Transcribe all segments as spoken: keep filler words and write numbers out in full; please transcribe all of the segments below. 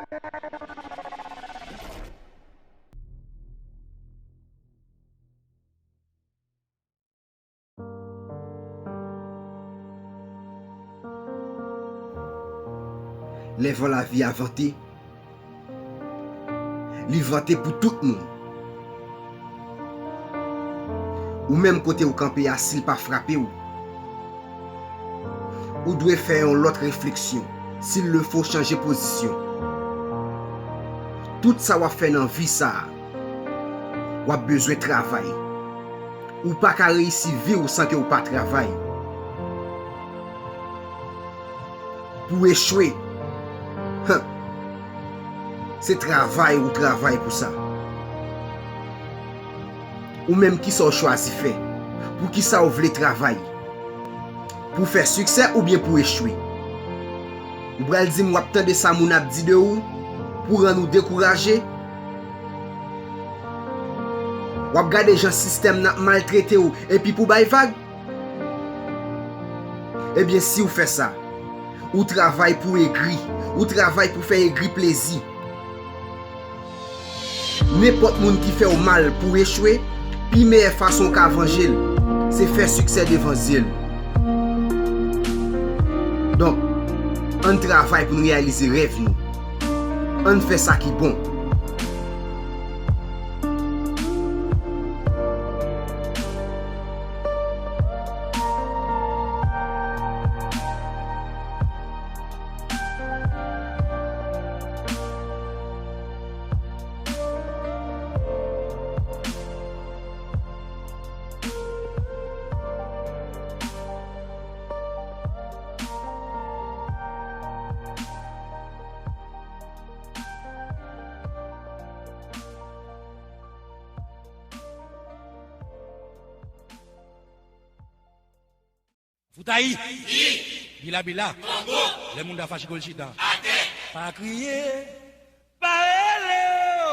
Lè van lavi a vante, li vante pou tout moun. Ou menm kote ou kanpe a, si l pa frape w, ou dwe fè yon lòt refleksyon, s'il le faut, chanje pozisyon. Tout sa w ap fè nan vi sa a, w ap bezwen travay. Ou pa ka reyisi vi w san ke w pa travay. Pou w echwe, han, se travay ou travay pou sa. Ou menm, kisa w chwazi fè? Poukisa w vle travay? Pou fè siksè oubyen pou echwe? Ou pral di m w ap tande sa moun ap di de ou pou rann ou dekouraje? W ap gade jan sistèm nan ap maltrete w epi pou bay vag? Ebyen, si w fè sa, ou travay pou egri, ou travay pou fè egri plezi. Nenpòt moun ki fè w mal pou w echwe, pi meyè fason w ka vanje l, se fè siksè devan zye l. Donk, ann travay pou n reyalize rèv nou. Ann fè sa ki bon. Foutayi! Bila bila! Lè moun ta fache, kou l chita. Pa kriye, pa rele o.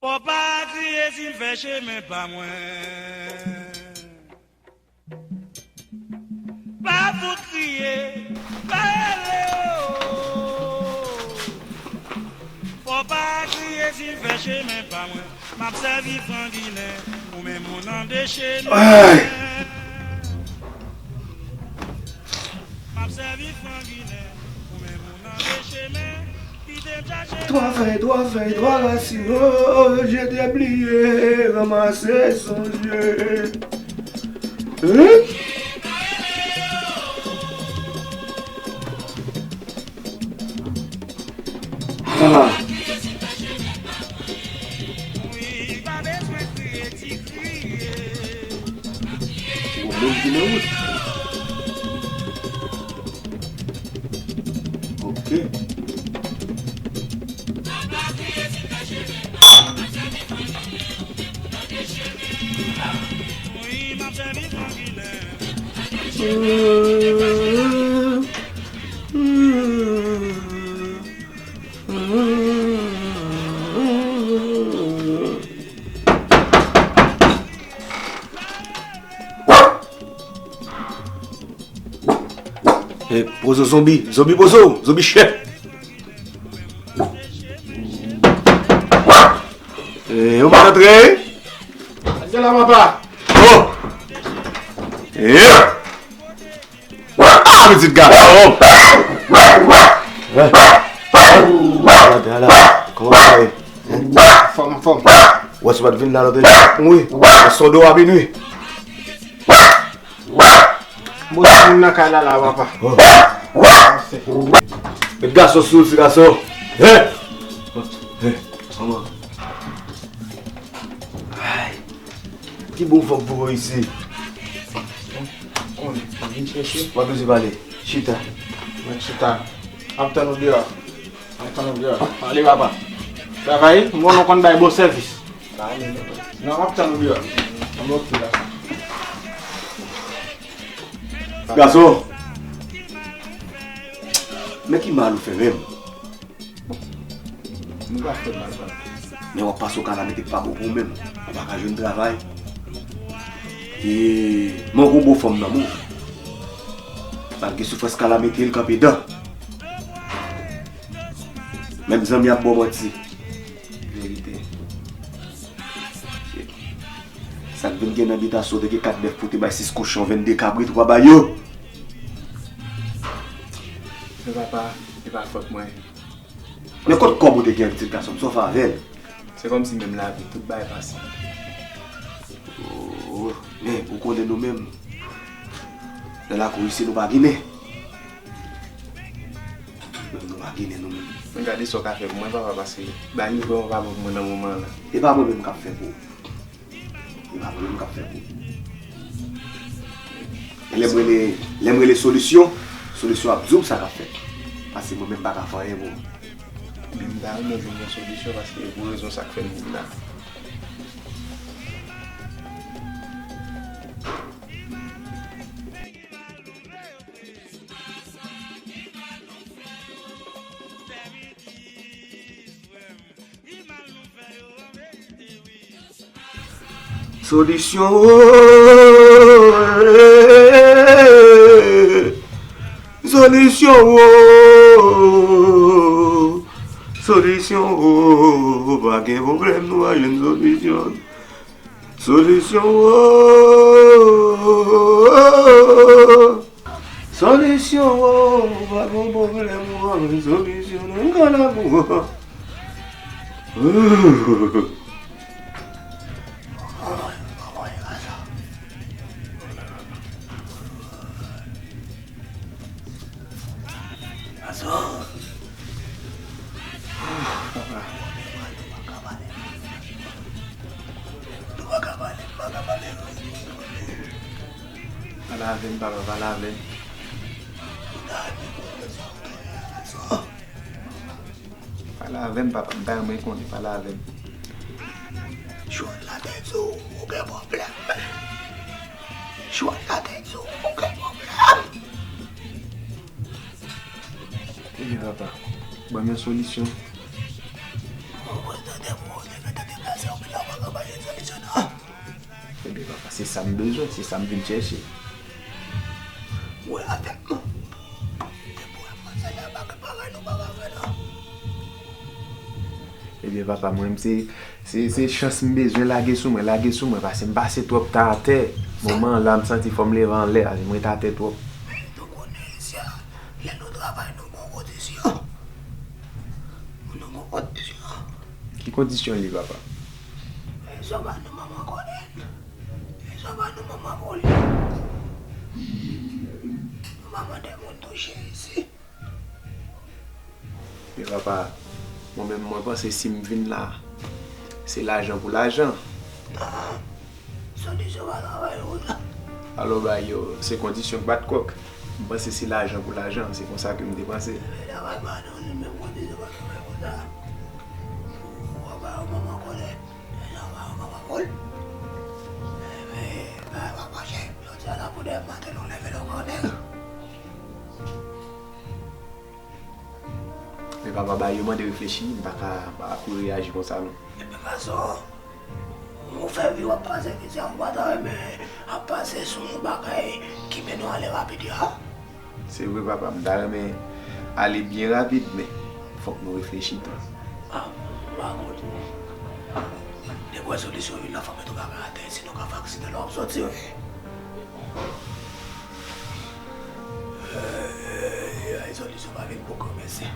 Fò pa kriye si m fè chemen pa mwen. Pa fout kriye, pa rele o. Fò pa kriye si m fè chemen pa mwen. M ap sèvi franginen, ou menm ou nan de chemen. M ap sèvi franginen, ou menm ou nan de chemen. Twa fèy, twa fèy, twa rasin, oh, je t'ai oublié, ranmase sonje. Hein? Ah. Gon moun ki nan wout. Ok. Eh, pozo zonbi, zonbi pozo, zonbi chèf. Eh, ou pa antre? Antre la, papa. Oh! Eh! Ah, pitit gason! Ala, ala, kòman sa ye? Anfòm, anfòm. Wè, si w pa t vin la, lòt jou w ap mouri. Wè, sonde w a minui. Bon, moun nan kay la, la, papa. Oh. Met gason sou ti gason. Hey! Hey, kòman? Ay. Ki bon fòk pou w isi? Konn, vin chèche. W ap bezwen pale. Chita. Mwen chita. M ap tann ou deyò. M ap tann ou deyò. Ale, papa. Travay, m konnen w konn bay bon sèvis. Non, m ap tann ou deyò. Ann okipe la. Gason. Men ki mal ou fè menm? Nou pa fè mal, papa. Men w ap pase w ka la mete pa bon pou ou menm. Ou pa ka jwenn travay. E, men w gon bon fanm nan men w. Malgre soufrans kalamite, l kanpe dan. Menm zanmi ap ba w manti. Verite. Sa k vin gen nan bitasyon, te gen kat bèf pou te bay sis kochon, vennde kabrit, w pa bay yo. Men papa, e pa fòt mwen. Men kot kòb ou te gen an, pitit gason m, sa w fè avè l? Se kòmsi menm lavi, tout bagay pase. Oh, men ou konnen nou menm, nan lakou isi nou pa ginen. Nou menm nou pa ginen nou menm. Men gade sa w ka fè pou mwen, papa, paske bagay yo vrèman pa bon pou mwen nan moman an la. E pa mwen menm k ap fè pou ou. E pa mwen menm k ap fè pou ou. E lè m rele, lè m rele Solisyon, Solisyon ap di w sa k ap fèt. Paske mwen menm m pa ka fè anyen pou ou. Men m ta renmen jwenn yon solisyon paske e pou rezon sa k fè m vin la. Solisyon, oh, eh, solisyon, oh, solisyon, oh, pa gen pwoblèm, nou a jwenn solisyon. Solisyon, oh, oh, oh. Solisyon, oh, pa gon pwoblèm, oh, solisyon, nou ka la pou. Pale avè m, papa, pale avè m. Pale avè m, papa, m ta renmen konnen, pale avè m. Jwèt la te di w, ou gen pwoblèm. Jwèt la te di w, ou gen pwoblèm. Ebyen, papa, ban m yon solisyon. Ou prezante pou ou, ou te fè tèt deplase, ou menm ou pa ka bay yon solisyon, non. Ebyen, papa, se sa m bezwen, se sa m vin chèche. Ou wè avèk nou. Depi w wè mwen, se la pa gen bagay nou pa ka fè, non. Ebyen, papa, mwen, se, se, se chans m bezwen, lage sou mwen, lage sou mwen, paske m pase twòp tan atè. Moman an la, m santi fò m leve anlè, paske m ret atè twòp. Men nou konnen isi a, lè nou travay, nou gon kondisyon. Nou gon kondisyon. Ki kondisyon li, papa? Sòba nou manman konnen. Sòba nou manman vole. Nou pa mande moun touche isi. Men papa, mwen menm mwen panse si m vin la, se lajan pou lajan. Ah, solisyon pa travay konsa. Alò ba yo, se kondisyon k bat kòk. M panse se lajan pou lajan, se konsa ke m te panse. Men travay pa nan li menm kondisyon pa travay konsa. Ou pa ba yo manman konnen. Deja w pa wè papa Pòl? Ebyen, bagay pa mache. Jodi a la pou dèyè maten nou leve nou konnen. Men papa, bagay yo mande reflechi, m pa ka, m pa ka kouri reyaji konsa non. Ebyen, gason, ou fè vi w ap pase, ki sa ou pa ta renmen ap pase sou yon bagay ki mennen w ale rapid ya? Se vre, papa, m ta renmen ale byen rapid, men fòk nou reflechi tou. Ah, m pa konn. Depi w wè solisyon vin la, fòk mete yon bagay atè, sinon ka fè aksidan la w ap soti, wi. Ay, solisyon pa vin pou kòmanse.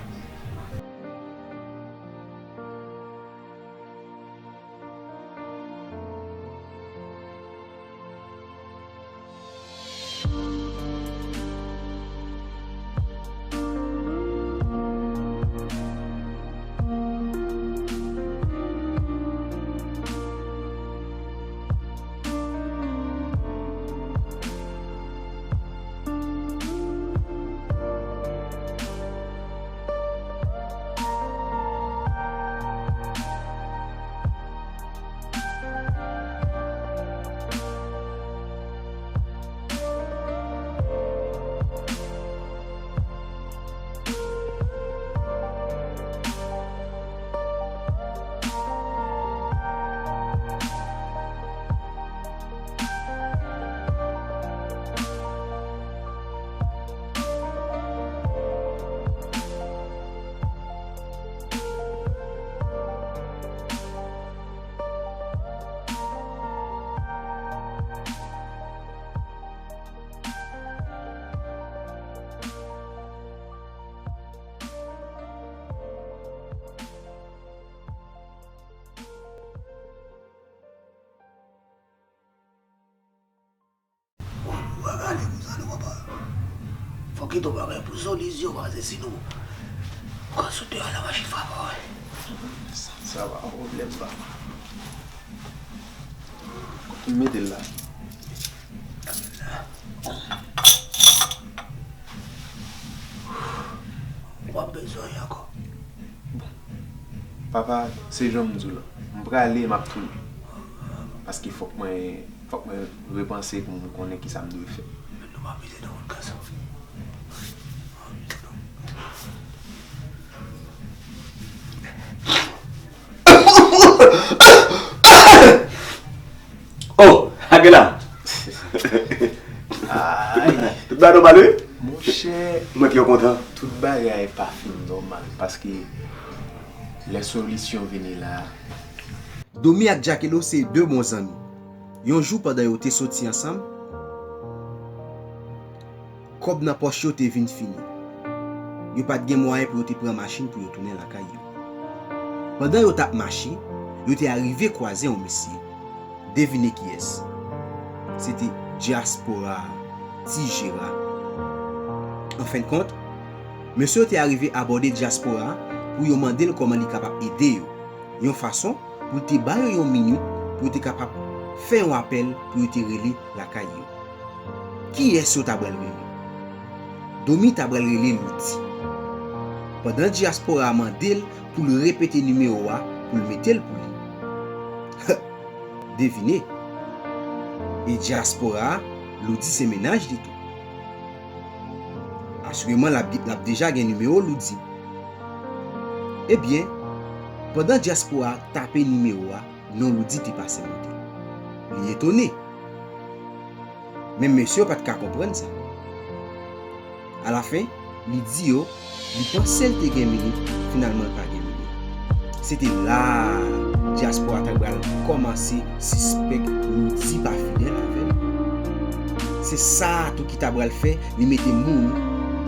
Gen yon bagay pou zoli zye w, pase si nou pran sou teren la, machin frape w. Sa pa pwoblèm, papa. M mete l la. W ap bezwen ankò. Bon. Papa, se jan m di w la. M prale, m ap tounen. Paske fòk mwen, fòk mwen repanse pou m konnen kisa m dwe fè. Men nou pa mete nan wout kansan. Oh, Aguila! Ay. Tout bagay nòmal, wi? Monchè, mwen ki kontan. Tout bagay pa fin nòmal, paske lè solisyon vini la. Domi ak Jackelo se de bon zanmi. Yon jou, pandan yo te soti ansanm, kòb nan pòch yo te vin fini. Yo pa t gen mwayen pou yo te pran machin pou yo tounen lakay yo. Pandan yo t ap mache, yo te arive kwaze yon mesye. Devine kiyès? Se te Dyaspora, Ti Jera. Anfendkont, mesye yo te arive abòde Dyaspora pou yo mande l kòman li kapab ede yo, yon fason pou l te ba yo yon minit pou yo te kapab fè yon apèl pou yo te rele lakay yo. Kiyès yo ta pral rele? Domi ta pral rele Loudi. Pandan Dyaspora mande l pou l repete nimewo a pou l mete l pou li. Devine. E Dyaspora, Loudi se mennaj li tou. Asireman, l ap, l ap deja gen nimewo Loudi. Ebyen, pandan Dyaspora tape nimewo a, non Loudi te pase monte. Li etone. Men mesye yo pa t ka konprann sa. Alafen, li di yo, li panse l te gen minit, finalman l pa gen minit. Se te la a Dyaspora ta pral kòmanse sispèk Loudi pa fidèl avè l. Se sa a tou ki ta pral fè li mete moun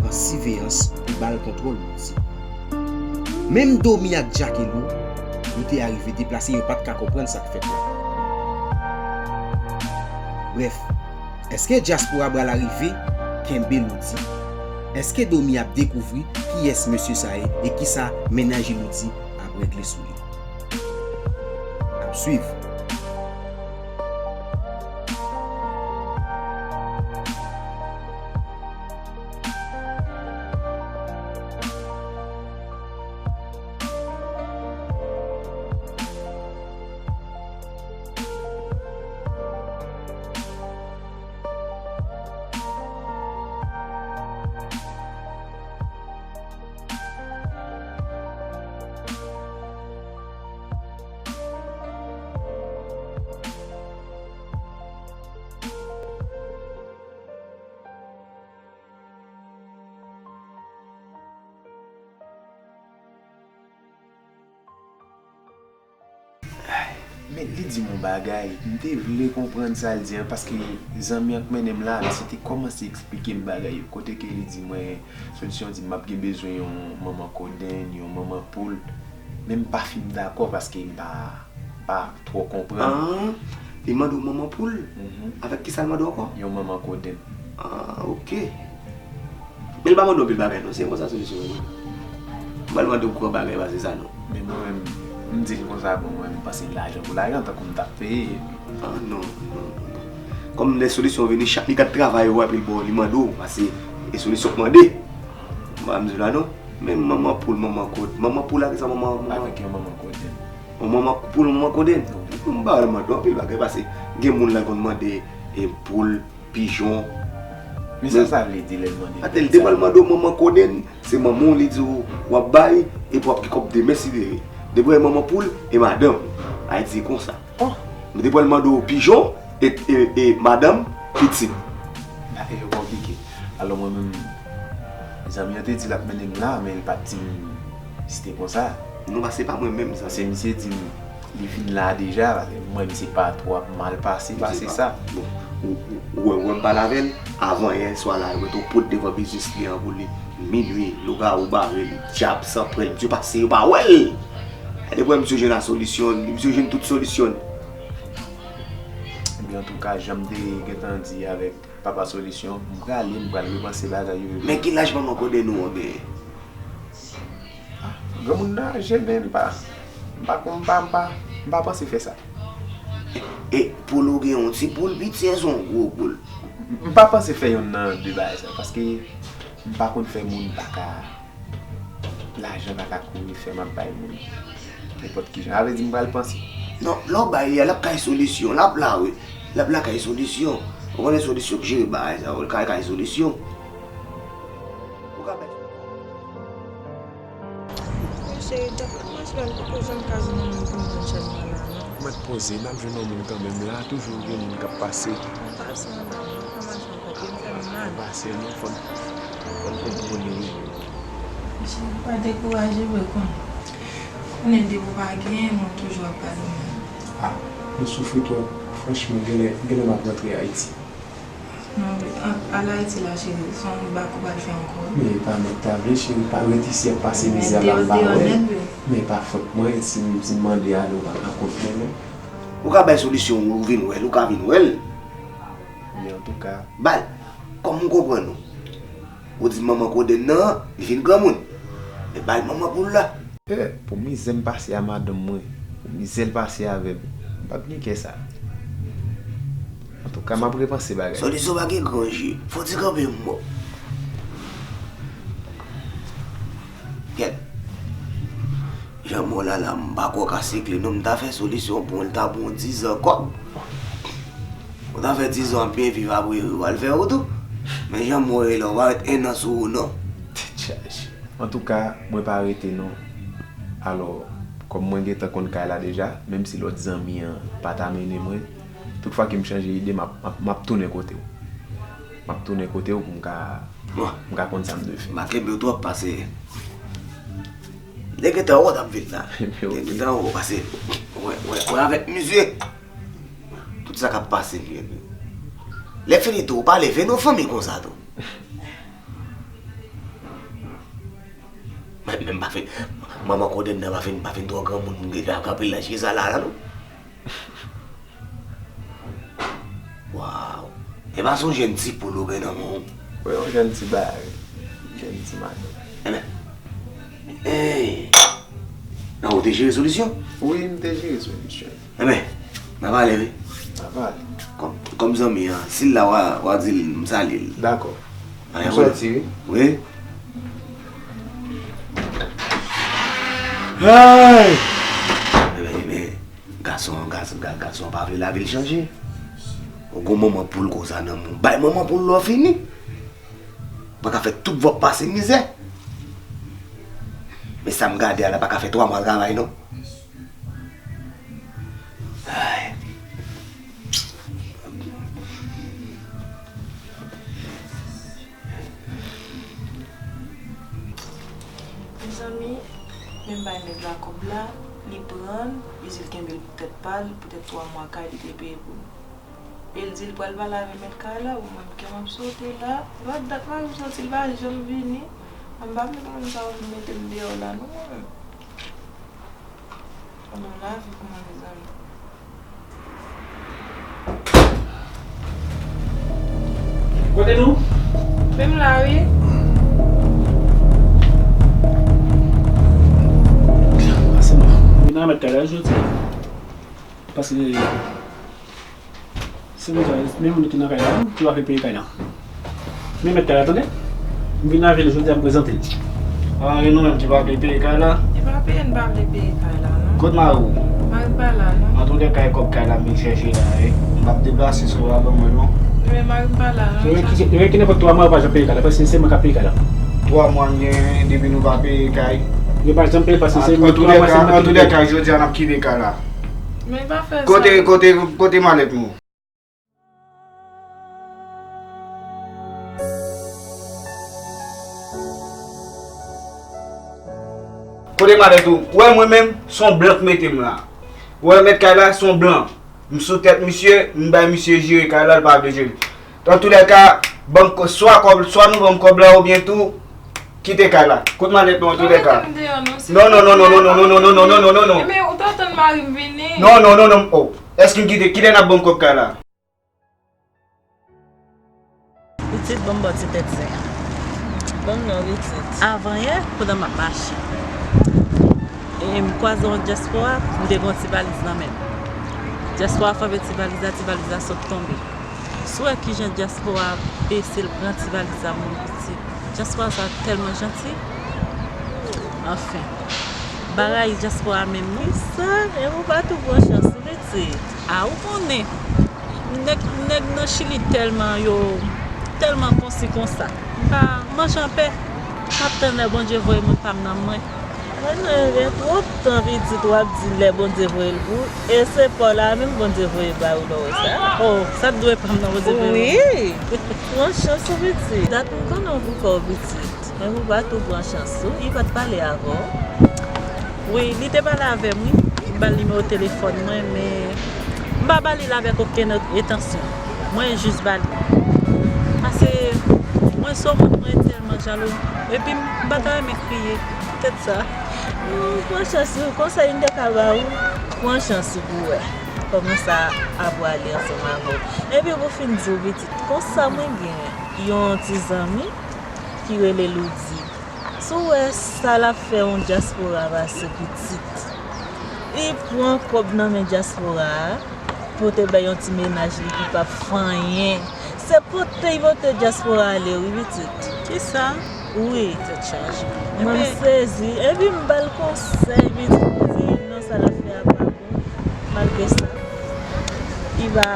an siveyans pou ba l kontwòl Loudi. Menm Domi ak Jackelo, yo te arive deplase, yo pa t ka konprann sa k fèt la. Brèf, èske Dyaspora pral arive kenbe Loudi? Èske Domi ap dekouvri kiyès mesye sa ye e kisa mennaj Loudi ap regle sou li? N ap swiv. Men li di m yon bagay, m te vle konprann sa l di an, paske zanmi an k mennen m la, misye te kòmanse eksplike m bagay yo, kote ke li di mwen, solisyon di m ap gen bezwen yon manman kodenn, yon manman poul, men m pa fin dakò paske m pa, pa twò konprann. Ah, li mande w manman poul? Mhm. Avèk kisa l mande w ankò? Yon manman kodenn. Ah, ok. Men l pa mande w anpil bagay non, se konsa solisyon an ye. M pral mande w gran bagay pase sa non. Men mwen menm, m di l konsa, bon, mwen menm m panse lajan pou lajan, tankou m t ap peye. Ah non, non, non, non. Kòm lè solisyon vini, chak li gad travay ou epi l ba w, li mande w, pase e solisyon k mande. M pa m di w la non. Men manman poul, manman kod, manman poul ak sa manman, manman. Avèk yon manman kodenn. Yon manman poul, manman kodenn. Wi. M pa pral mande w anpil bagay, pase gen moun la konn mande e poul, pijon. Men sa sa vle di lè l mande? Atè, li te pral mande w manman kodenn, se manman w li di w w ap bay, epi w ap gen kòb demen si Dye vle. Depi w manman poul, e madanm. Ayiti se konsa. Oh. Men te pral mande w pijon, e, e, e madanm, pitit. Bagay yo konplike. Alò mwen menm, zanmi an te di l ap mennen m la, men li pa t di m si te konsa. Non, pase pa mwen menm sa. Se misye di m, li vin la deja, paske m wè misye pa twò ap mal pase, pase sa. Bon, ou, ou, ou wè, ou wè m pale avè l, avan yè swa la, yo mete yon pot devan biznis li an pou li, minui, lougawou bare li, dyab san prèl, Dye pase, yo pa wè l. Depi wè misye jwenn la solisyon, misye jwenn tout solisyon. Antouka, jan m te gentan di avèk papa Solisyon, m prale, m pral repanse bagay yo. Men ki laj manman Kodenou an genyen? Granmoun nan aje, men m pa, m pa, m pa, m pa, m pa panse fè sa. E poul ou gen yon ti poul piti, se yon gwo poul? M pa panse fè yonn nan de bagay sa, paske m pa konn fè moun pa ka, lajan pa ka kouri fè m ap bay moun nenpòt ki jan. Sa vle di m pral panse. Non, lè w bay li a, l ap kay Solisyon, l ap la wi. L ap la kay Solisyon. Ou konnen Solisyon k jere bagay sa yo, l kay kay Solisyon. Ou ka bay. Wi, cheri, dap ap mache la, m poko janm ka jwenn yon moun pou m jwenn chèn mwen la, non. Mèt poze, n ap jwenn yon moun kanmenm la, toujou gen moun k ap pase. Mwen pase anba, mwen pa mache ankò, pye m fè m mal. Pase, non, fò n, fò n kontwole, wi. Cheri, pa dekouraje vre, konnen. Konnen depi w pa genyen, moun toujou ap pale mal. Ah, nou soufri twòp. Franchman, genlè, genlè m ap rantre Ayiti. Non, al Ayiti la, cheri, se yon bak ou pral fè ankò. Men e pa mèt ta vle, cheri, pa ret isi ap pase mizè la, m pa wè. Men e pa fòt mwen, si m, si m mande ale, ou pa ka kont mwen, non. Ou ka bay Solisyon, ou vin wè l, ou ka vin wè l. Men antouka. Ba l, kòm m konprann ou. Ou di manman Kodenn nan, li vin granmoun. Men ba l manman poul la. Eh, pou mizè m pase a madanm mwen, pou mizè l pase avè m, m p ap gen kè sa. Antouka, m ap repanse bagay. Solisyon pa gen gran je. Fò w ti kanpe m mò. Kèt. Jan mò la la, m pa kwè w ka sikle non, m ta fè Solisyon pou l ta pran dizan kòb. Ou ta fè dizan ap byen viv apre, ou al fè ou tou. Men jan mò ye la, ou pa ret en an sou ou non. Tèt chaje. Antouka, mwen pa rete non. Alò, kòm mwen gentan konn kay la deja, menm si lòt zanmi an pa ta mennen mwen, tout fwa ke m chanje ide, m ap, m ap, m ap tounen kote w. M ap tounen kote w pou m ka, m ka konn sa m dwe fè. M pa kenbe w twòp pase. Lè gentan wè w t ap vin la. Lè gentan wè w pase. Wè, wè, wè avèk mizye. Tout sa k ap pase m gentan. Lè fini tou, ou pa leve non fanmi konsa tou. Men, men m pa fin, manman Kodenn nan pa fin, pa fin twò granmoun, m gen anpil laj ki sa la, la, non. Waw. E pa se yon jèn ti poul ou gen nan men w? Wi, yon jèn ti bagay. Jèn ti madanm. Enben. Ey. Nan ou te jere Solisyon? Wi, m te jere Solisyon. Enben, n a pale, wi. N a pale. Kòm, kòm zanmi an, si l la, w a, w a di l m salye l. Dakò. M sòti, wi. Wi. Hey! Enben, enben, gason, gason, ga-, gason pa vle lavi l chanje. Ou gon manman poul konsa nan men w. Bay manman poul la fini. Pa ka fè tout vòp pase mizè. Men sa m gade a la, pa ka fè twa mwa travay non. Ay. Mezanmi, men m bay nèg la kòb la, li pran l, li di l kenbe l pou tèt pa l, poutèt twa mwa kay li te peye pou l. E l di l pral pale avè mèt kay la, bon, mwen, kè m ap sote la. Lòt dat mari m sòti, l pa janm vini. Mwen pa vle pou moun sa yo vin mete m deyò la, non, mwen menm. Bon, lavi pou mwen, mezanmi. Kote nou? Men m la, wi. Pase non. Vin nan mèt kay la jodi a. Paske se konsa, men moun ki nan kay la, ki pa vle peye kay la. Men mèt kay la, tande. M vin avè l jodi a, m prezante l. A, e nou menm ki pa vle peye kay la? E pa peye, n pa vle peye kay la, non. Kot mari w? Mari m pa la, non. Antoulèka, e kòb kay la m vin chèche la, wi. M p ap deplase si w pa ban mwen, non. Men mari m pa la, non. Yo rete, yo rete nenpòt twa mwa, yo pa janm peye kay la, paske se mwen k ap peye kay la. Twa mwa m genyen depi nou pa peye kay. Yo pa janm peye, paske se mwen, twa mwa, se mwen ki peye. Antoulèka, jodi a, n ap kite kay la. Men pa fè sa. Kote, kote, kote malèt nou? Kote malèt ou? Ou wè mwen menm, se yon blan k mete m la. Ou wè mèt kay la, se yon blan. M sou tèt misye, m bay misye jere kay la, l pa vle jere. Antoulèka, ban m kò-, swa kòb, swa nou ban m kòb la, oubyen tou, kite kay la. Kot malèt nou, antoulèka? Non, non, non, non. Enben, ou t ap tann mari m vini. Non, non, non, non. Oh, èske m kite, kilè n ap ban m kòb kay la? Ban m ba w ti tèt zen an. Ban m non, pitit. Avan yè, pandan m ap mache, e m kwaze yon dyaspora, m te gen yon ti valiz nan men m. Dyaspora frape ti valiz la, ti valiz la sot tonbe. Si w wè kijan dyaspora bese l pran ti valiz la, moun pitit. Dyaspora sa tèlman janti. Anfen, bagay dyaspora menm non. Sa, e ou pa tou pran chans ou pitit. A, ou konnen, nèg, nèg nan Chili tèlman yo, tèlman konsi konsa. M pa manje anpè. M ap tann lè Bondye voye moun pa m nan mwen. Mwen nan gen twòp tan pitit w ap di lè Bondye voye l pou ou. E se pa w la menm Bondye voye ba ou lè w wè sa. Oh, sa t dwe pa m nan Bondye voye. Wi. Pran chans ou pitit. Dat m konnen w pou kò w pitit. Men pou pa tou pran chans ou, li pa t pale avè w. Wi, li te pale avè m, wi. M ba l nimewo telefòn mwen, men m pa ba li l avèk okenn entansyon. Mwen jis ba li. Pase, mwen se yon moun, mwen tèlman jalou. Epi m pa ta renmen kriye. Tèt sa. Ou pran chans ou, konsèy m te ka ba ou, pran chans ou pou wè kòman sa ap prale ansanm avè w. Epi pou fin di w pitit, konsa mwen gen yon ti zanmi ki rele Loudy. Si w wè sa l ap fè yon dyaspora pase pitit, li pran kòb nan men dyaspora a pou te bay yon ti mennaj li ki p ap fè anyen. Se pote l pote dyaspora ale wi pitit. Kisa? Wi. Tèt chaje. Mwen m sezi. Epi m ba l konsèy pitit, m di non, sa l ap fè a pa bon. Malgre sa, li pa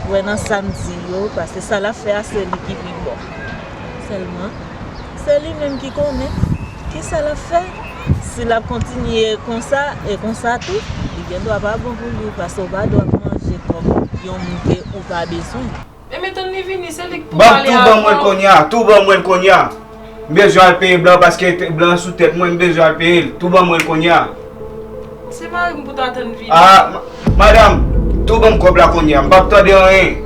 kwè nan sa m di yo, paske sa l ap fè a se li ki pi bon. Sèlman, se li menm ki konnen kisa l ap fè. Si l ap kontinye konsa e konsa tou, li gen dwa pa bon pou li, paske w pa dwe ap manje kòb yon moun ke ou pa bezwen. Enben tann li vini, se li k pou pale avè w. Ban m tou ban mwen l kounye a, tou ban mwen l kounye a. M bezwen al peye blan paske blan an sou tèt mwen, m bezwen al peye l. Tou ban mwen l kounye a. Se mari m pou ta tann vini. Ah, ma- madanm, tou ban m kòb la kounye a. M p ap tande anyen.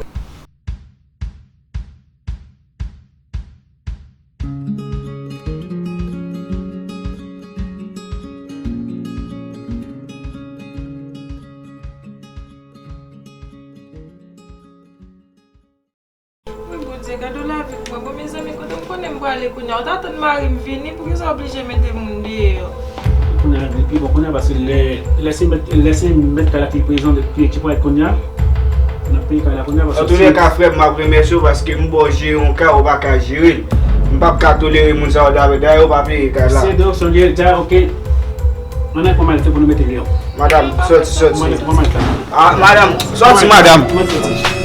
Wi, Bondye, gade w lavi pou mwen. Bon, mezanmi, kote m konnen m prale kounye a? Ou ta tann mari m vini, poukisa w oblije mete moun deyò? Kounye a, li pi bon kounye a, paske lè, lè se mèt, lè se mèt kay la ki prezan, ki, ki pral kounye a, n ap peye kay la kounye a, paske si. Antoulèka, frè m, m ap remèsye w paske m ba w jere yon kay, ou pa ka jere l. M p ap ka tolere moun sa yo, dayè, dayè, ou pa peye kay la. Se de opsyon li ye, dayè, oke. Ann al pran malèt pou nou mete deyò. Madanm, sòti, sòti. Ann al pran malèt la. Ah, madanm, sòti, madanm. Mwen sòti.